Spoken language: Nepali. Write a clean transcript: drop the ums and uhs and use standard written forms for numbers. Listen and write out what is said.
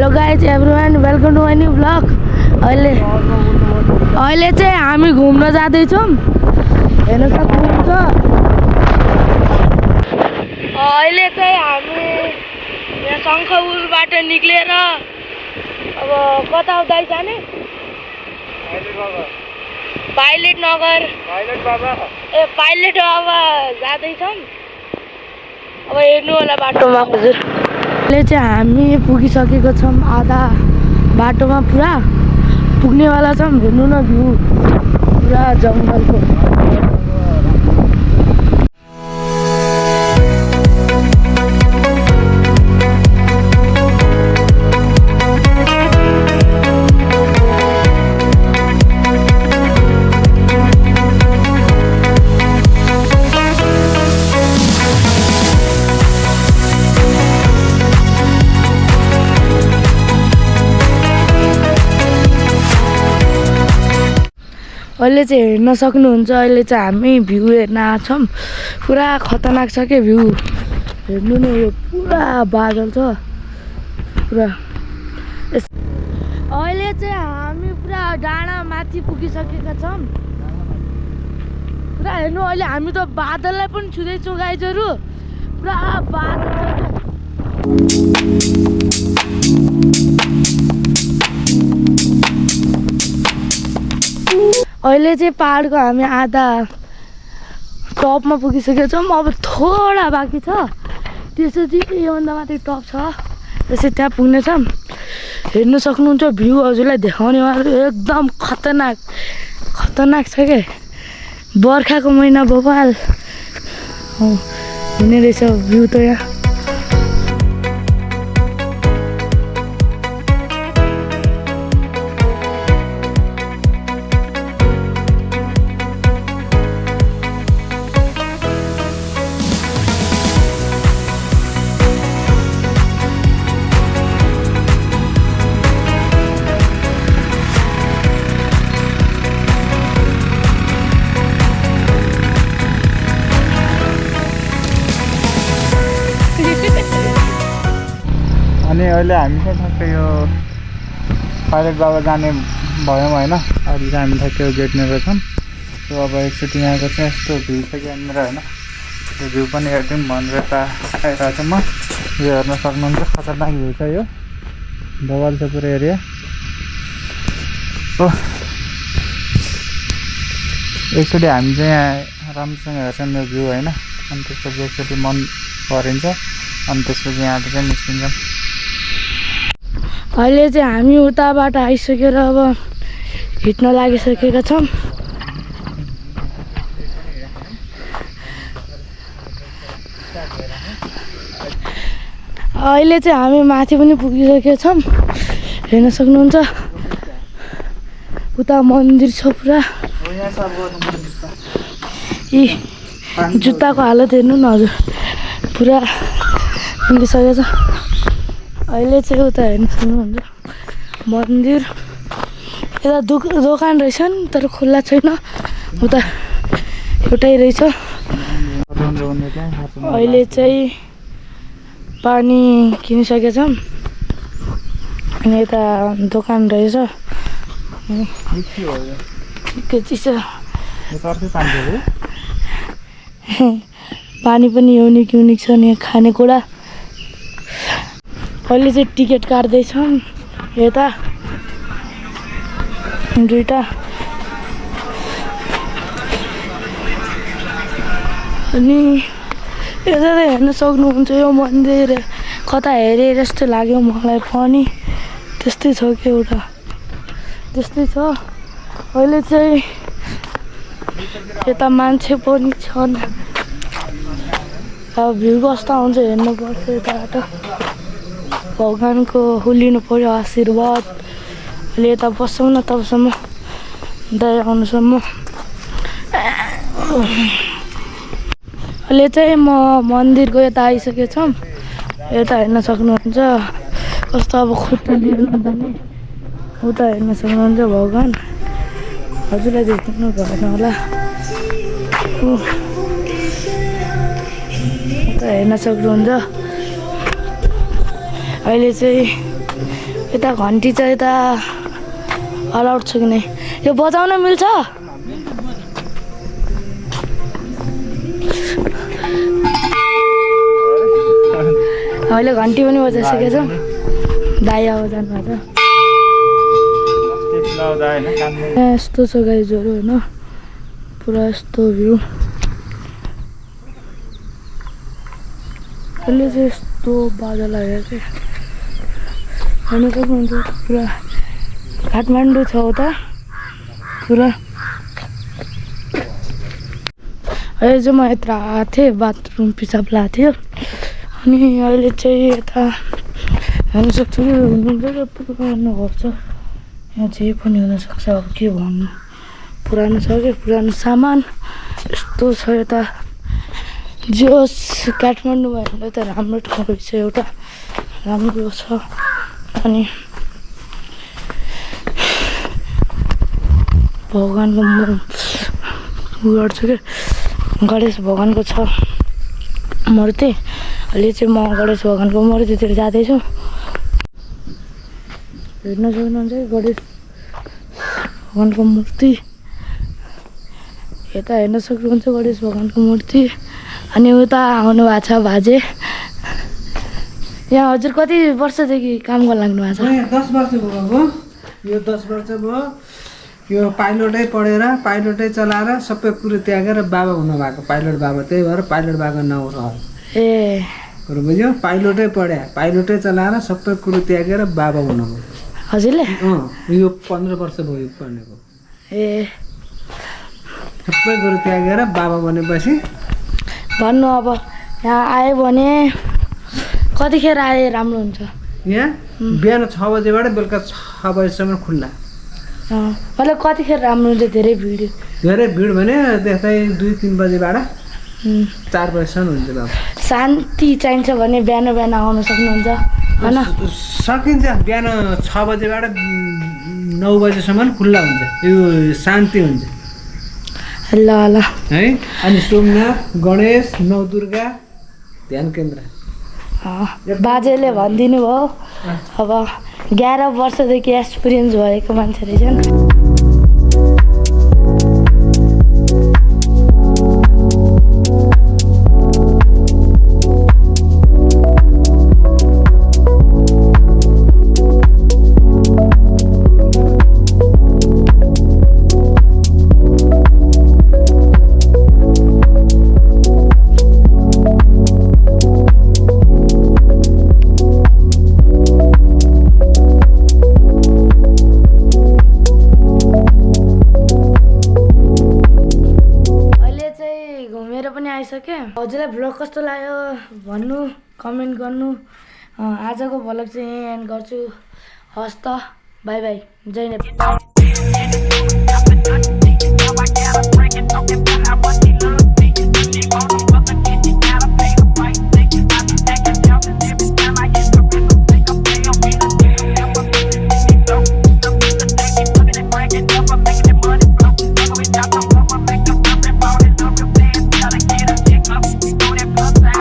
Hello guys everyone welcome to my new blog. अहिले चाहिँ हामी घुम्न जाँदैछौँ, हेर्न सक्नुहुन्छ। अहिले चाहिँ हामी यहाँ शङ्खपुरबाट निक्लेर अब कता उता जाने? पाइलेट नगर पाइलेट बाबा जाँदैछौँ। अब हेर्नु होला बाटोमा हजुर। अहिले चाहिँ हामी पुगिसकेको छौँ, आधा बाटोमा पुरा पुग्नेवाला छौँ। हेर्नु न भ्यू पुरा जङ्गलको। अहिले चाहिँ हेर्न सक्नुहुन्छ, अहिले चाहिँ हामी भ्यू हेर्न आएको छौँ। पुरा खतरनाक छ के भ्यू। हेर्नु न यो पुरा बादल छ पुरा। अहिले चाहिँ हामी पुरा डाँडा माथि पुगिसकेका छौँ। पुरा हेर्नु, अहिले हामी त बादललाई पनि छुँदैछौँ गाइजहरू। पुरा बादल छ क्या। अहिले चाहिँ पहाडको हामी आधा टपमा पुगिसकेका छौँ। अब थोडा बाँकी छ, त्यसपछि योभन्दा माथि टप छ, त्यसै त्यहाँ पुग्नेछौँ। हेर्नु सक्नुहुन्छ भ्यू हजुरलाई देखाउनेवाला एकदम खतरनाक खतरनाक छ क्या। बर्खाको महिना बबाल हुने रहेछ भ्यू त यहाँ। अनि अहिले हामी चाहिँ ठ्याक्कै यो पाइलेट बाबा जाने भयौँ होइन। अहिले चाहिँ हामी ठ्याक्कै यो गेटमा रहेछौँ। सो अब एकचोटि यहाँको चाहिँ यस्तो भ्यू छ कि यहाँनिर होइन। त्यो भ्यू पनि हेरिदिउँ भनेर यता आइरहेको छु म। यो हेर्न सक्नुहुन्छ, खतरनाक भ्यू छ यो, बवाल छ पुरै एरिया। हो एकचोटि हामी चाहिँ यहाँ राम्रोसँग हेर्छौँ यो भ्यू होइन। अनि त्यसपछि एकचोटि मन परिन्छ, अनि त्यसपछि यहाँबाट चाहिँ निस्किन्छौँ। अहिले चाहिँ हामी उताबाट आइसकेर अब हिँड्न लागिसकेका छौँ। अहिले चाहिँ हामी माथि पनि पुगिसकेका छौँ, हेर्न सक्नुहुन्छ। उता मन्दिर छ पुरा। यी जुत्ताको हालत हेर्नु न हजुर, पुरा पुगिसकेको छ। अहिले चाहिँ उता हेर्न सक्नुहुन्छ मन्दिर। यता दोकान रहेछन् तर खुल्ला छैन, उता एउटै रहेछ। अहिले चाहिँ पानी किनिसकेका छौँ। अनि यता दोकान रहेछ के चिसो। पानी पनि युनिक युनिक छ नि खानेकुरा। अहिले चाहिँ टिकट काट्दैछौँ यता दुईटा। अनि यता चाहिँ हेर्न सक्नुहुन्छ यो मन्दिर कता हेरेँ जस्तो लाग्यो मलाई पनि। त्यस्तै छ कि एउटा त्यस्तै छ। अहिले चाहिँ यता मान्छे पनि छन्। अब भ्यू कस्तो आउँछ हेर्नुपर्छ यताबाट। भगवानको लिनु पर्यो आशीर्वाद। अहिले यता बस्छौँ न तबसम्म दया आउनुसम्म। अहिले चाहिँ म मन्दिरको यता आइसकेको छौँ। यता हेर्न सक्नुहुन्छ कस्तो अब खुट्टा लिएर जाने। उता हेर्न सक्नुहुन्छ भगवान, हजुरलाई देख्नु भएन होला। उता हेर्न सक्नुहुन्छ। अहिले चाहिँ यता घन्टी चाहिँ यता अलाउड छ कि नै यो बजाउन मिल्छ अहिले घन्टी पनि बजाइसकेको छौँ दाइ अब जानुभएको छ यस्तो छ गाइजहरू होइन पुरा यस्तो भ्यू अहिले चाहिँ यस्तो बाजा लाग्यो कि हेर्नु सक्नुहुन्छ पुरा काठमाडौँ छ उता पुरा अहिले चाहिँ म यत्र आएको थिएँ बाथरुम पिसाब लगाएको थियो अनि अहिले चाहिँ यता हेर्नु सक्छु कि हुनुहुन्छ पुरानो घर छ यहाँ जे पनि हुनसक्छ अब के भन्नु पुरानो छ कि पुरानो सामान यस्तो छ यता जे होस् काठमाडौँ भयो भने त राम्रो ठाउँ रहेछ एउटा राम्रो छ अनि भगवान्को उयो गर्छ कि गणेश भगवान्को छ मूर्ति अहिले चाहिँ म गणेश भगवान्को मूर्तितिर जाँदैछु हेर्न सक्नुहुन्छ गणेश भगवान्को मूर्ति यता हेर्न सक्नुहुन्छ गणेश भगवान्को मूर्ति अनि उता आउनु भएको छ बाजे यहाँ हजुर कति वर्षदेखि काम गर्न लाग्नु भएको छ 10 वर्ष भयो यो 10 वर्ष भयो यो पाइलटै पढेर पाइलटै चलाएर सबै कुरो त्यागेर बाबा हुनुभएको पाइलट बाबा त्यही भएर पाइलट बाबाको नाउँ रह्यो ए कुरो बुझ्यो पाइलटै पढ्या पाइलटै चलाएर सबै कुरो त्यागेर बाबा हुनुभयो हजुरले यो 15 वर्ष भयो पढ्नेको ए सबै कुरो त्यागेर बाबा बनेपछि भन्नु अब यहाँ आयो भने कतिखेर आए राम्रो हुन्छ यहाँ बिहान 6 बजेबाट बेलुका 6 बजेसम्म खुल्ला मतलब कतिखेर राम्रो हुन्छ धेरै भिड भने त्यस्तै 2-3 बजेबाट 4 बजेसम्म हुन्छ बाबा शान्ति चाहिन्छ भने बिहान बिहान आउन सक्नुहुन्छ होइन सकिन्छ बिहान 6 बजेबाट 9 बजेसम्म खुल्ला हुन्छ यो शान्ति हुन्छ ल ल है अनि सोमनाथ गणेश नवदुर्गा ध्यान केन्द्र बाजेले भनिदिनु भयो अब 11 वर्षदेखि एक्सपिरियन्स भएको मान्छे रहेछन् हजुरलाई भ्लग कस्तो लाग्यो भन्नु कमेन्ट गर्नु आजको भ्लग चाहिँ यही एन्ड गर्छु हस् त बाई बाई जय नेपाल